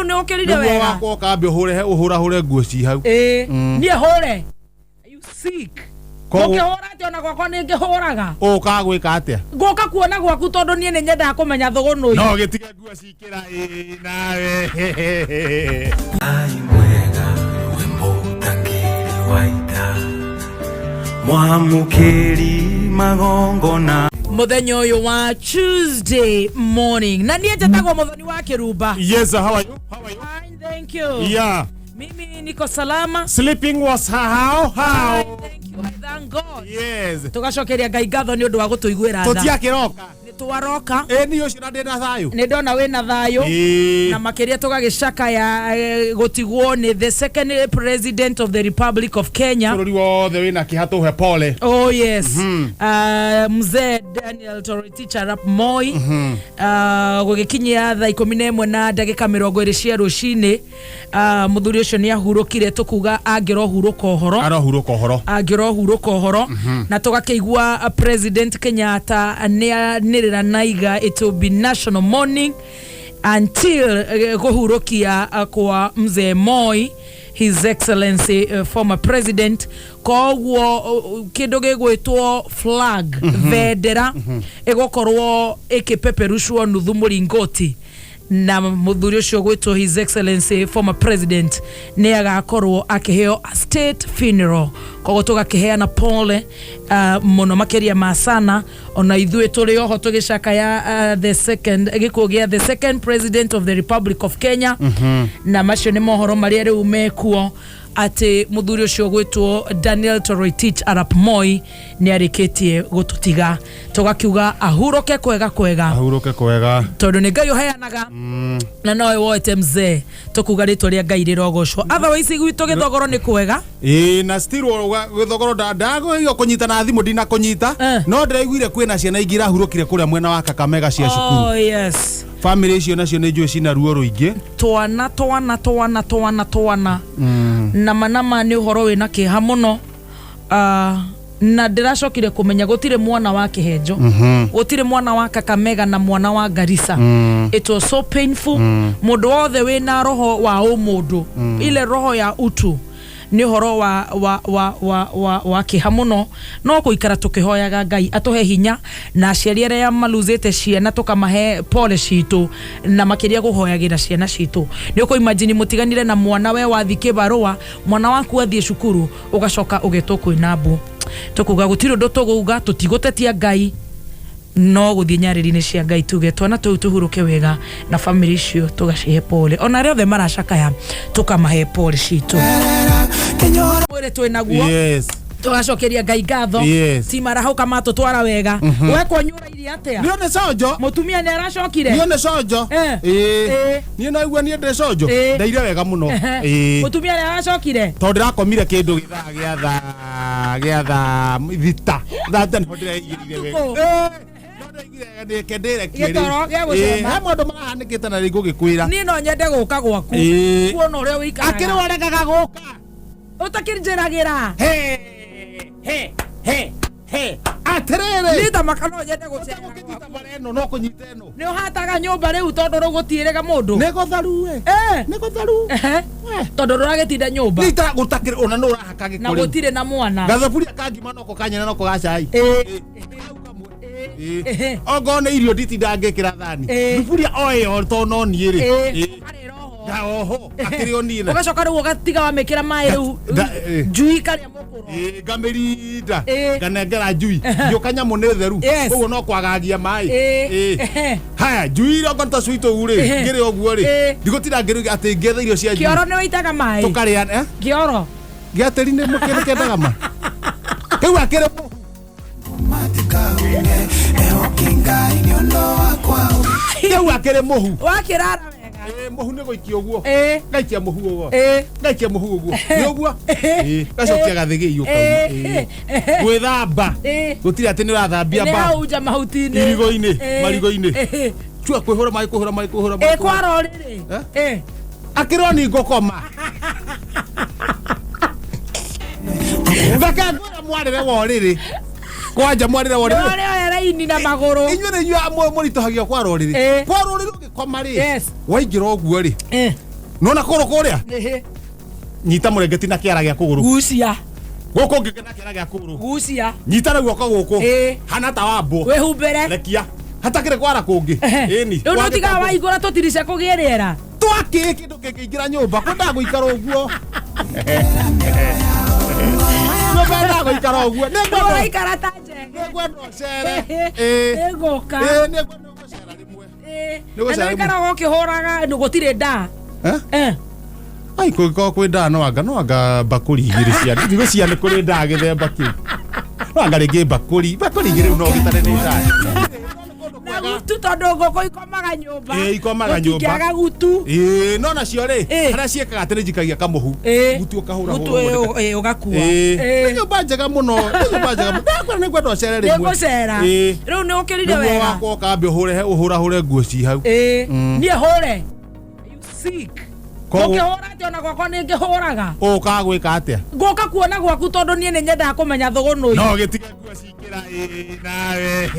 Rĩu nĩ ũkĩrire Nĩguo wega. wakwa ũkambe ũhũre ũhũrahũre nguo ci hau. Ĩĩ, niĩ hũre. You sick. Ũkĩhũra atĩa? Ona gwakwa nĩ ngĩhũraga. Ũkaga gwĩka atĩa? Ngũka kuona gwaku tondũ niĩ nĩ nyendaga kũmenya thũgũnũ. No gĩtige nguo cikĩra ĩĩ nawe. Ngai mwega we mũtangĩri wa ita mwamũkĩri magongona. Mũthenya ũyũ wa Tuesday morning na niĩ njĩtagwo Mũthoni wa Kĩrumba. Yes, how are you? How are you? Fine, thank you. Mimi niko salama. Sleeping was how? How? Fine, thank you. I thank God. Tũgacokeria Ngai ngatho nĩ ũndũ wa gũtũiguĩra tha. Tũtiakĩroka. Nĩ twaroka. Ĩ niĩ ũcio na ndĩna thayũ. Nĩ ndona wĩna thayũ. Na makĩria tũgagĩcakaya gũtigwo nĩ the second president of the Republic of Kenya. Bũrũri wothe wĩna kĩha, tũhe pole. Oh yes. Mzee Daniel Toroitich arap Moi. Gũgĩkinyia thaa 11 na ndagĩka 20 cia rũcinĩ, mũthuri ũcio nĩ ahurũkire. Tũkuga angĩrohurũka ũhoro. Arohurũka ũhoro. Angĩrohurũka ũhoro. Na tũgakĩigua President Kenyatta nĩ anĩrĩra naiga it will be national mourning until kũhurũkia kwa mzee Moi, His Excellency former president. Koguo kĩndũ gĩgwĩtwo flag, bendera ĩgũkorwo ĩkĩpeperucwo nuthu mũringoti, na mũthuri ũcio gwĩtwo His Excellency former president nĩ agakorwo akĩheo a state funeral. Koguo tũgakĩheana pole mũno makĩria ma sana. Ona ithuĩ tũrĩ oho tũgĩcakaya the second gĩkuũ gĩa the second president of the Republic of Kenya. Na macio nĩ mohoro marĩa rĩu mekuo, atĩ mũthuri ũcio gwĩtwo Daniel Toroitich arap Moi nĩ arĩkĩtie gũtũtiga. Tũgakiuga ahurũke kwega kwega. Ahurũke kwega. Tondũ nĩ Ngai ũheanaga na nowe woete mzee. Tũkuga rĩtwa rĩa Ngai rĩrogocwo. Otherwise gwitũ gĩthogoro nĩ kwega. Ĩĩ, na still gĩthogoro ndagũigua kũnyita na thimũ ndinakũnyita. No ndĩraiguire kwĩna ciana ingĩ irahurũkire kũrĩa mwena wa Kakamega cia cukuru. Oh yes. Family icio nacio nĩ njũĩ cina ruo rũingĩ. Twana twana twana twana twana na manama nĩ ũhoro wĩna kĩeha mũno. Na ndĩracokire kũmenya gũtirĩ mwana wa kĩhenjo, gũtirĩ mwana wa Kakamega na mwana wa Garissa. It was so painful. Mũndũ wothe wĩna roho wa ũmũndũ, ile roho ya utu, nĩ ũhoro wa kĩeha mũno. No gũikara tũkĩhoyaga Ngai atũhe hinya, na aciari arĩa maluzĩte ciana tũkamahe pole citũ, na makĩria kũhoyagĩra ciana citũ. Nĩ ũkũ imagine mũtiganire na mwana, we wathi kĩbarũa, mwana waku athiĩ cukuru, ũgacoka ũgetwo kwĩna mbu. Tũkuga gũtirĩ ũndũ tũgũuga, tũtigũtetia Ngai, no gũthiĩ nyarĩri-inĩ cia Ngai tuge twana tũu tũhurũke wega, na family icio tũgacihe pole. Ona arĩa othe maracakaya tũkamahe pole citũ. Mwĩrĩ twĩ naguo. Tũgacokeria Ngai ngatho. Timarahũka matũtwara wega. We kwanyu ũrairie atĩa? Niĩ nĩ conjo. Mũtumia nĩ aracokire? Niĩ nĩ conjo. Ĩĩ. Niĩ no igua niĩ ndĩ conjo. Ndaire wega mũno. Ĩĩ. Mũtumia nĩ aracokire? Tondũ ndĩrakomire kĩndũ gĩthaa gĩa thaa 6, thaa 6 nĩho ndĩraigĩrire wega. Ũtukũ. Ĩĩ, no ndaiguire wega ndĩke ndĩrekie rĩu. Gĩtoro gĩa gũcema. Ĩĩ, he maũndũ marahanĩkĩte na rĩu ngũgĩkwĩra. Niĩ no nyende gũka gwaku kuona ũrĩa ũikaraga. Akĩrĩ waregaga gũka. Ũtakĩnjĩragĩra. He he he he, atĩrĩrĩ. Niĩ tamaka no nyende gũcera. Ũkĩnyita bara ĩno no kũnyita ĩno. Nĩ ũhataga nyũmba rĩu, tondũ rĩu gũtiĩrĩga mũndũ? Nĩ gũtharu we. Nĩ gũtharu. Tondũ ndũragĩtinda nyũmba. Nita gũtakĩrĩ ona nũ ũrahaka Na gĩko rĩu. gũtirĩ na mwana. Gathaburia ka ngima noko kanyene noko ga cai. Hau kamwe. Ĩĩ. Ongorwo nĩ irio nditindaga ngĩkĩra thani. Thuburia o ĩyo to no niĩ rĩ. Ũkarĩra oho. Nga oho akĩrĩ o niĩ na Ũgacoka rĩu ũgatiga wamĩkĩra maĩ rĩu. Njui karĩa mũkũro. Ĩĩ, ngamĩrinda. Nganengera njui. Ngĩũka nyamũ nĩ theru. Ũguo no kwagagia maĩ. Ĩĩ. Haya njui iria ongorwo ta cui tũu rĩ, ngĩrĩ ũguo rĩ, ndigũtinda ngĩruga atĩ ngĩetha irio cia njui. Kĩoro nĩ wĩitaga maĩ? Tũkarĩa eh? Kĩoro. Gĩa tĩri nĩ mũkĩrĩ kĩendaga ma kĩu akĩrĩ mũhu. Kĩu akĩrĩ mũhu. Wakĩrara wega. Ĩĩ, mũhu nĩ gũikia ũguo. Ngaikia mũhu ũguo. Ngaikia mũhu ũguo nĩ ũguo. Ĩĩ, ngacokia gathĩgĩ ũkauma. Gwĩthamba gũtirĩ atĩ nĩ ũrathambia Nĩ ba hau nja mahuti-inĩ. Irigo-inĩ, marigo-inĩ. Chua kwĩhũra maĩ, kwĩhũra maĩ, kwĩhũra maĩ. Ĩĩ, kwara ũrĩrĩ. Eh? Akĩrwo ni ngũkoma reke ngwĩre mwarĩre wa ũrĩrĩ kwanja, mwarĩre wa ũrĩrĩ. Ũrĩa raini na magũrũ. Inyuĩ nĩ inyuĩ mũritũhagio kwara ũrĩrĩ. Kwara ũrĩrĩ ũgĩkoma rĩ, waingĩra ũguo rĩ, Nona kũgũrũ kũrĩa Ĩhĩ. nyita mũrengeti na kĩara gĩa kũgũrũ Gucia. gũkũ ngĩke na kĩara gĩa kũgũrũ Gucia. nyita na guoko gũkũ Ĩĩ. hana ta wambwo Wĩhumbĩre. rekia hatakĩrĩ kwara kũngĩ ĩni Rĩu nĩ ũtigaga waihingũra tũtirica kũgĩe rĩera. twakĩ kĩndũ kĩngĩingĩra nyũmba kwendaga gũikara ũguo nyũmba yendaga gũikara ũguo Rĩu nĩngwenda ũraikara ta njege. nĩngwenda ũcere Ĩĩ. Nĩngũka. Ĩĩ, nĩngwenda ũgũcera rĩmwe Ĩĩ. Nĩgũcera Na nĩ ũikaraga ũkĩhũraga nĩ gũtirĩ ndaa. Eh? Eh. Ai kũngĩkorwo kwĩ ndaa no anga no anga mbakũri igĩrĩ cia ndigũcia nĩ kũrĩ ndaa gĩthemba kĩu no anga rĩngĩ mbakũri mbakũri igĩrĩ rĩu no ũgĩtare nĩ ndaa Na gutu tondũ ngũkũ ikomaga nyũmba. Ĩĩ, ikomaga nyũmba. Gũtingĩaga gutu. Ĩĩ, no nacio rĩ Ĩĩ. harĩa ciĩkaga atĩ nĩ njikagia kamũhu Ĩĩ. gutu ũkahũra Gutu hũra ĩĩ, ĩĩ, ũgakua. Ĩĩ. nĩ nyũmba njega mũno nĩ nyũmba njega mũno ndakwĩra nĩ ngwenda ũcere rĩmwe Nĩngũcera. Ĩĩ. Rĩu nĩ ũkĩrire nĩguo wega. wakwa ũkambe ũhũre ũhũrahũre nguo ci hau Ĩĩ. Niĩ hũre. You sick. Koguo- Ũkĩhũra atĩa ona gwakwa nĩ ngĩhũraga. ũkaga gwĩka atĩa Ngũka kuona gwaku tondũ niĩ nĩ nyendaga kũmenya thũgũnũ. no gĩtige nguo cikĩra ĩĩ nawe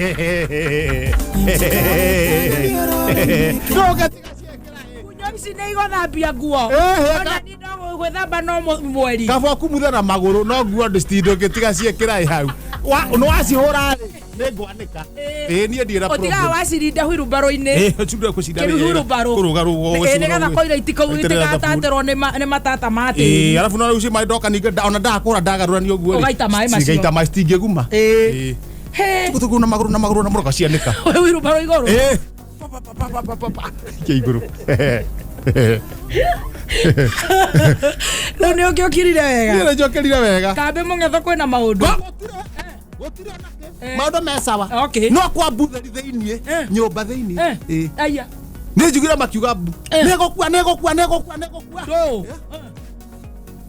no gĩtiga ciekĩra ĩĩ Kunyo ici nĩ igũthambia nguo. Ĩĩ, Ona niĩ no gwĩthamba no mweri. kaba ũkumuthe na magũrũ no nguo ndũngĩtiga ciĩkĩra ĩ hau nĩ wacihũra rĩ nĩ ngwanĩka Ĩĩ. ĩĩ niĩ ndirĩ na Ũtigaga wacirinda huirubarũ-inĩ. Ĩĩ, cindwe kũcinda Kĩru huirubarũ. kũrũga rũgo Ĩĩ, nĩgetha koira itigatatĩrwo nĩ matata ma Ĩĩ, tĩri. arabu no rĩu ci maĩ ndoka ningĩ ona ndakũra ndagarũrania ũguo rĩ Ũgaita maĩ macio. cigaita maĩ citingĩguma Ĩĩ. Ĩĩ. Hĩ. Tũgũtũgũ na magũrũ na magũrũ na magũrũ gacianĩka Wĩ huirubarũ igũrũ. Ĩĩ. Pa, pa, pa, pa, pa, pa, pa. Ikia igũrũ Rĩu nĩ ũngĩũkirire wega. Niĩ nĩnjũkĩrire wega Kambĩ mũng'etho kwĩna maũndũ. Gũtirĩ gũtirĩ onakĩ maũndũ me sawa Okay. no kwa mbutheri thĩiniĩ Eh. nyũmba thĩiniĩ Eh. Ĩĩ. Aya. nĩ njugire makiuga mbu Eh. nĩgũkua nĩgũkua nĩgũkua nĩgũkua Ndũ.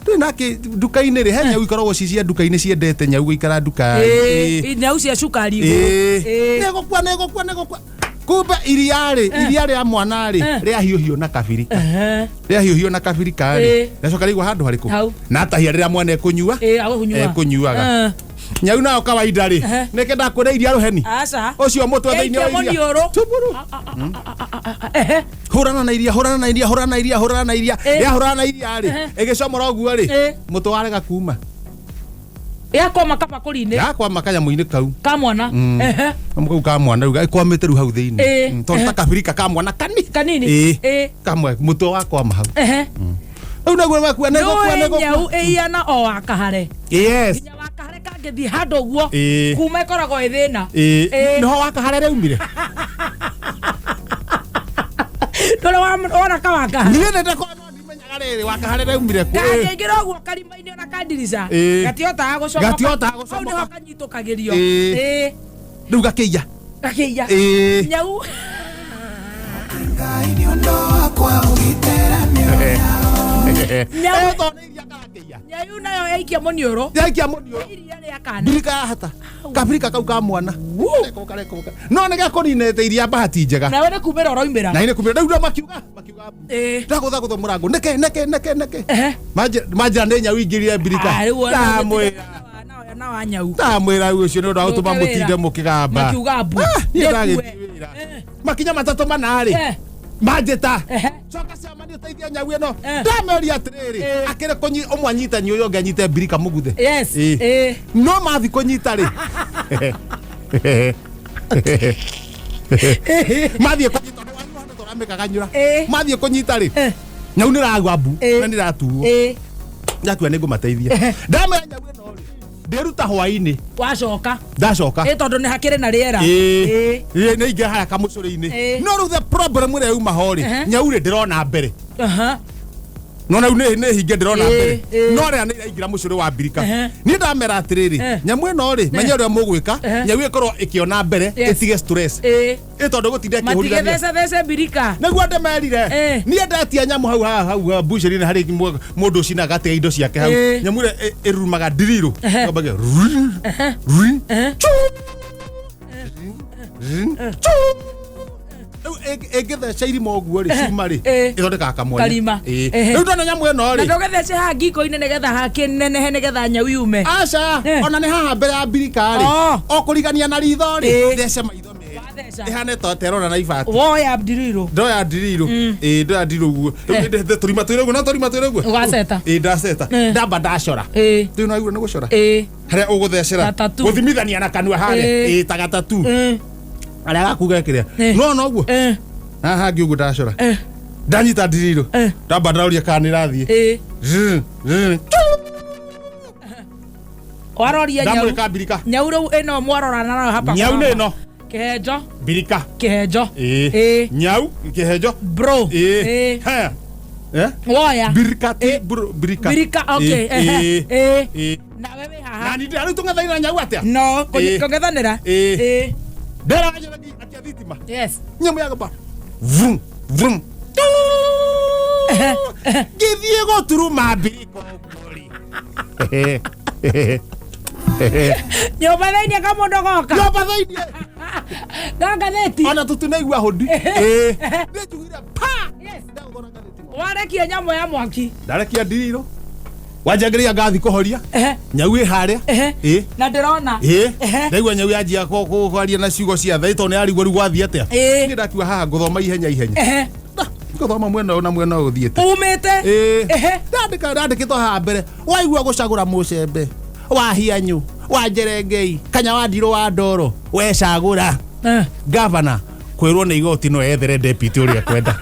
ndĩ nake nduka-inĩ rĩ he nyau ikoragwo ci cia nduka-inĩ ciendete nyau gũikara nduka Ĩĩ. Nyau cia cukari igũrũ. Ĩĩ. nĩgũkua nĩgũkua nĩgũkua kumbe iria rĩ iria rĩa mwana rĩ Eh. rĩahiũhio na kabirika Ehe. rĩahiũhio na kabirika rĩ Ĩĩ. rĩacoka rĩigua handũ harĩkũ Hau. na atahia rĩrĩa mwana ekũnyua Ĩĩ, agũkũnyua. ekũnyuaga Eh. nyau nayo kawaida rĩ Ehe. nĩkĩendaga kũrĩa iria rũheni Aca. ũcio mũtwe thĩinĩ wa Yaikia iria mũniũrũ. Tuburu. Ehe. hũrana na iria hũrana na iria hũrana na iria hũrana na iria Ĩĩ. rĩahũrana na iria rĩ Ehe. ĩgĩcomora ũguo rĩ Ĩĩ. mũtwe warega kuma Yakwama kabakũri-inĩ. yakwama kanyamũ-inĩ kau Ka mwana. Ehe. kanyamũ kau ka mwana rĩu ĩkwamĩte rĩu hau thĩinĩ Ĩĩ. tondũ ta kabirika ka mwana kani Kanini. Ĩĩ. Ĩĩ. kamwe mũtwe wakwama hau Ehe. rĩu naguo makua nĩgũkua Nĩũĩ nĩgũkua nyau ĩiyana o wakahare. yes Nginya wakahare kangĩthiĩ handũ ũguo. Ĩĩ. Kuma ĩkoragwo ĩ thĩna. Ĩĩ. Ĩĩ. nĩho wakahare rĩaumire Ndũrĩ wona ka wakahare. niĩ nĩndakorwo no ndimenyaga rĩrĩ wakahare rĩaumire kũ Ĩĩ. Kangĩingĩra ũguo karima-inĩ ona kandirica. Ĩĩ. Gatihotaga gũcomoka. Gatihotaga Hau gũcomoka. nĩho kanyitũkagĩrio. Ĩĩ. Ĩĩ. rĩu gakĩiya Gakĩiya. Ĩĩ. Nyau. Nyau. Ĩĩ, tondũ nĩ iria karakĩiya Nyau nayo yaikia mũniũrũ. yaikia mũniũrũ Iria rĩa kana. mbirika yahata kabirika kau ka mwana Kareka, kareka, kareka. no nĩ gekũninĩte iria bahati njega Nawe nĩ kumĩra ũroimĩra. na nĩ kumĩra rĩu ndio makiuga makiuga mbu Ĩĩ. ndagũthagũtha mũrango nĩke nĩke nĩke nĩke Ehe. Manjĩra nĩ nyau ingĩrire mbirika Ah, rĩu ona ndamwĩra na wa nyau. ndamwĩra rĩu ũcio nĩ ũndũ wa gũtũma Ndũke wĩra. mũtinde mũkĩgamba Makiuga mbu. Ah, niĩ Nĩkue. ndagĩthiĩ wĩra Eh. makinya matatũ mana rĩ Eh. manjĩta Ehe. coka cama nĩ ũteithia nyau ĩno Eh. ndameria atĩrĩrĩ Eh. akĩrĩ ũmwe anyite nyũ ũyũ ũngĩ anyite mbirika mũguthe Yes. Ĩĩ. Ĩĩ. no mathi kũnyita rĩ mathiĩ kũnyita nĩ wanyua tũramĩkaganyũra Ĩĩ. mathiĩ kũnyita rĩ Eh. nyau nĩ ragwa mbu Ĩĩ. na nĩ ratuo Ĩĩ. ndatua nĩ ngũmateithia ndamera nyau ĩno rĩ ndĩruta hwainĩ Wacoka. ndacoka Ĩ tondũ nĩ hakĩrĩ na rĩera. Ĩĩ. Ĩĩ. Ĩĩ, nĩ ingĩ harĩa kamũcũrĩ-inĩ Ĩĩ. no rĩu the problem ĩrĩa yuma ho rĩ Ehe. nyau rĩ ndĩrona mbere Aha. no rĩu nĩ nĩ hinge ndĩrona Ĩĩ, mbere ĩĩ. no rĩrĩa nĩ iraingĩra mũcũrĩ wa mbirika Ehe. niĩ ndamera atĩrĩrĩ Eh. nyamũ ĩno rĩ menya ũrĩa mũgwĩka Ehe. nyau ĩkorwo ĩkĩona mbere Yes. ĩtige stress Ĩĩ. ĩ tondũ gũtinda ĩkĩhũrithania Matigĩthecethece mbirika. nĩguo ndĩmerire Eh. niĩ ndetia nyamũ hau hau hau mbucĩrĩ-inĩ harĩ mũndũ ũcinaga atiga indo ciake hau Eh. nyamũ ĩrĩa ĩrumaga ndirirũ Ehe. Ĩkambagia rrrr, rrrr, chuu, rrrr, chuu. Rĩu ĩngĩtheca irima ũguo rĩ cuma rĩ Eh. ĩthondekaga kamwanya Karima. Ĩĩ. Ehe. rĩu ndona nyamũ ĩno Na rĩ ndũgĩthece haha ngiko-inĩ nĩgetha hakĩnenehe nĩgetha nyau yume. aca Eh. ona nĩ haha mbere ya mbirika rĩ Oh. o kũrigania na ritho rĩ Ĩĩ. thece maitho merĩ Watheca. Ĩhane ta terona na ibati. Woya ndirirũ. Ndoya ndirirũ. Ĩĩ, ndoya ndirirũ ũguo. Rĩu tũrima twĩrĩ ũguo, no tũrima twĩrĩ ũguo. Ũgaceta. Ĩĩ, ndaceta. Ndamba ndacora. Rĩu no aigua nĩ gũcora. Harĩa ũgũthecera. Ta tattoo. Gũthimithania na kanua harĩa. Ĩĩ, ta gatatu. Harĩa gaku gekĩrĩa. No no ũguo. Haha hangĩ ũguo ndacora. Ndanyita ndirirũ. Ndamba ndaroria kana nĩ ĩrathiĩ. Zzz, zzz. Waroria nyau. Ndamũrĩka mbirika. Nyau rĩu ĩno mwarorana nayo hapa. Nyau nĩ ĩno. Kĩhenjo. Mbirika. Kĩhenjo. Ĩĩ. Ĩĩ. Nyau kĩhenjo. Bro. Ĩĩ. Ĩĩ. Haya. Eh? Woya. Mbirika ti bro, mbirika. Mbirika, okay. Ĩĩ. Ĩĩ. Ĩĩ. Ĩĩ. Nawe wĩ haha. Na nĩ rĩu tũng'ethanĩra na nyau atĩa? No, Ĩĩ. kũng'ethanĩra. Ĩĩ. Ĩĩ. Ndera njaragia akia thitima. Yes. Nyamũ ya gũba. Vum, vum. Ngĩthiĩ gũturuma mbirika ũguo rĩ. Nyũmba thĩinĩ kamũndũ goka. Nyũmba thĩinĩ. Na ngathĩti. Ona tũtinaigua hũndi. Ĩĩ. Nĩnjugire pa. Yes. Ndagũthora ngathĩti. Warekia nyamũ ya mwaki. Ndarekia ndirirũ. Wanjangĩrĩria ngathi kũhoria. Nyau ĩ harĩa. Ĩĩ. Na ndĩrona. Ĩĩ. Ndaigua nyau yanjia kwaria na ciugo cia tha tondũ nĩ yarigwo rĩu gwathiĩ atĩa. Niĩ ndakiuga haha ngũthoma ihenya ihenya. Ngũthoma mwena ũyũ na mwena ũyũ ũthiĩte. Umĩte. Ĩĩ. Ndandĩka ndandĩkĩtwo haha mbere. Waigua gũcagũra mũcembe wa hianyũ wa njerengei kanya wa ndirũ wa ndoro wecagũra. Gavana kwĩrwo nĩ igoti no ethere deputy ũrĩa ekwenda.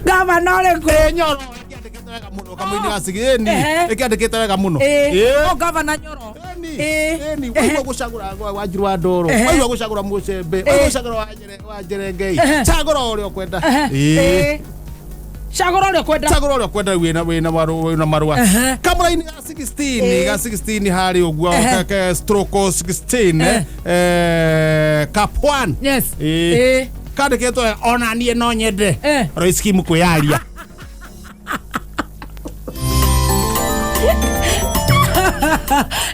Gavana ũrĩkũ? Ĩĩ, Nyoro ĩkĩandĩkĩtwo wega mũno kamũinĩ ga cigĩni. Ĩkĩandĩkĩtwo wega mũno. Ĩĩ. O gavana Nyoro. Ĩni. Ĩni, waigua gũcagũra wa Wanjiru wa Ndoro, waigua gũcagũra mũcembe, waigua gũcagũra wa Njerengei, cagũra ũrĩa ũkwenda. Ĩĩ. Cagũra ũrĩa ũkwenda. Cagũra ũrĩa ũkwenda wĩna wĩna marũa wĩna marũa. Kamũra-inĩ ga 16 ga 16 harĩ ũguo ka stroke 16 cap 1. Yes. Ĩĩ. Kandĩkĩtwo wega, ona niĩ no nyende. Royce Kim kwĩyaria.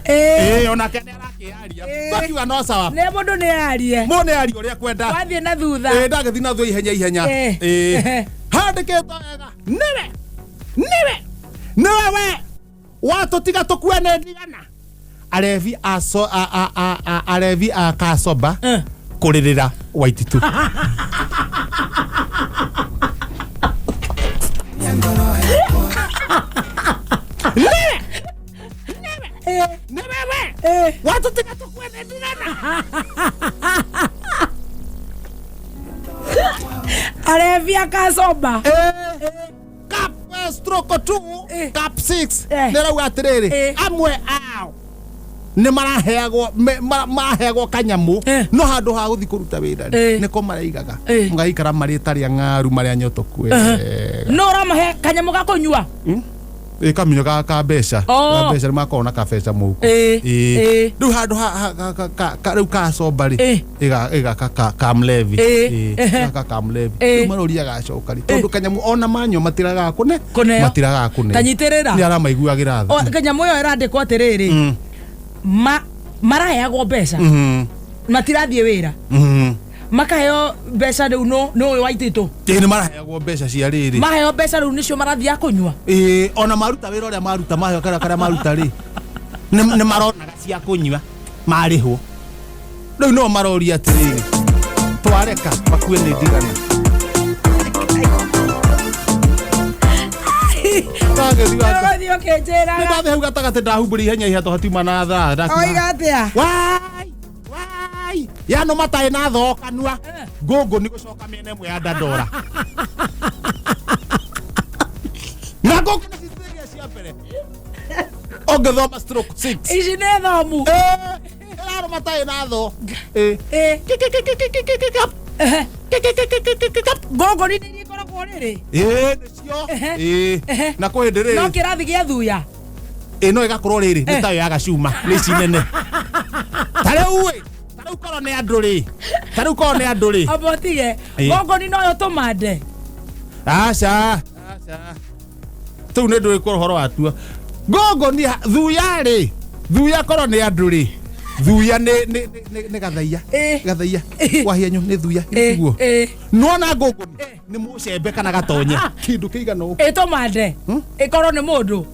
Ĩĩ, onake nĩ arakĩaria. Twakiuga no sawa. Nĩ mũndũ nĩ arie. Mũndũ nĩ arie ũrĩa ekwenda. Wathiĩ na thutha. Ĩĩ, ndagĩthiĩ na thutha ihenya ihenya. Ĩĩ. Handĩkĩtwo wega. Nĩwe. Nĩwe. Nĩwe we. Watũtiga tũkue nĩ ndigana. Arevi a so a a a a arevi a kasoba kũrĩrĩra Waititu. Nĩwe. Nĩwe we. Watũtiga tũkue nĩ ndigana. Arevi akasomba. Cap stroke 2 cap 6 Eh. nĩ rauga atĩrĩrĩ Eh. amwe ao nĩ maraheagwo maraheagwo kanyamũ Eh. no handũ ha gũthiĩ kũruta wĩra rĩ Eh. nĩko maraigaga Eh. magaikara marĩ tarĩ ang'aru marĩ anyotoku wega No ũramahe kanyamũ ga kũnyua. Ĩ kamenyo ka mbeca. Oh. Ka mbeca nĩ makoragwo na kabeca mũhuko. Eh. Ĩ. Eh. Rĩu handũ rĩu kacomba rĩ Eh. ĩgaka ka mlevi. Eh. Ĩ, Ehe. gaka ka mlevi. Eh. Rĩu maroria gacoka rĩ tondũ kanyamũ ona manyua matiragaga kũne Kũneo. matiragaga kũneo. Ta nyitĩrĩra. Nĩ aramaiguagĩra tha. O, kanyamũ ĩyo ĩrandĩkwo atĩrĩrĩ maraheagwo mbeca matirathiĩ wĩra makaheo mbeca rĩu nĩ ũyũ Waititũ. Ĩ nĩ maraheagwo mbeca cia rĩrĩ. Maheo mbeca rĩu nĩcio marathiĩ kũnyua. Ĩ ona maruta wĩra ũrĩa maruta maheo karĩa karĩa maruta rĩ nĩ maronaga cia kũnyua marĩhwo. Rĩu no maroria atĩrĩrĩ twareka makue nĩ ndigana. Ũgũthiĩ ũkĩnjĩraga. Nĩ ndathiĩ hau gatagatĩ ndahumbũria ihenya ihenya tondũ hatiuma na thaa ndakiuga, Oiga atĩa? Wai! Wai! Yano matarĩ na thoo kanua ngũngũ nĩ gũcoka mĩena ĩmwe ya Dandora. Na ngũngũ nĩ citĩria cia mbere. Ũngĩthoma stroke 6. Ici nĩ thomu. Ĩrarũ matarĩ na thoo. Ĩ. Ĩ. Ehe. Ngũngũni nĩ iria ikoragwo rĩrĩ. Ĩ nĩcio. Ehe. Ĩ. Ehe. Na kwĩ hĩndĩ No rĩrĩ. kĩrathi gĩa thuya. Ĩ no ĩgakorwo rĩrĩ nĩ tayo ya gacuma nĩ ici nene. Ta rĩu ĩ. Ta rĩu korwo nĩ andũ rĩ. Ta rĩu korwo nĩ andũ rĩ. Amba ũtige. Ĩ. Ngũngũni noyo tũmande. Aca. Aca. Tũu nĩ ndũĩ kwa ũhoro watuo. Ngũngũni thuya rĩ. Thuya korwo nĩ andũ rĩ. Thuya nĩ gathaia. Ĩ. Gathaia. Ĩ. Wahianyũ nĩ thuya. Ĩ. Nĩguo. Ĩ. Nĩwona ngũngũni nĩ mũcembe kana gatonye. Kĩndũ kĩigana ũũ. Ĩ tũmande. Ĩkorwo nĩ mũndũ.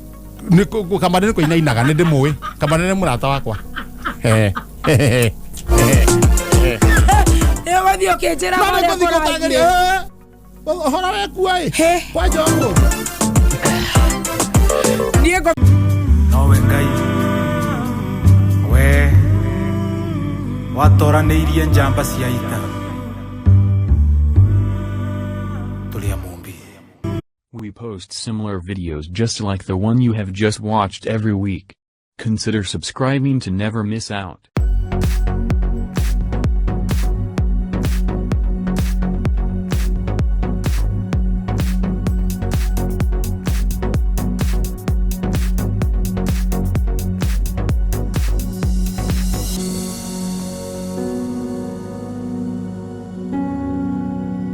Nĩ kamande nĩ kũinainaga nĩ ndĩmũĩ. Kamande nĩ mũrata wakwa. Nĩũgũthiĩ ũkĩnjĩra No ũrĩa nĩngũthiĩ kũrathiĩ. gũtangĩria. Ũhoro wekua ĩ. He. Kwanja ũguo. Niĩ ngũ Nowe Ngai we watoranĩirie njamba cia ita tũrĩ a Mũmbi. We post similar videos just like the one you have just watched every week. Consider subscribing to never miss out.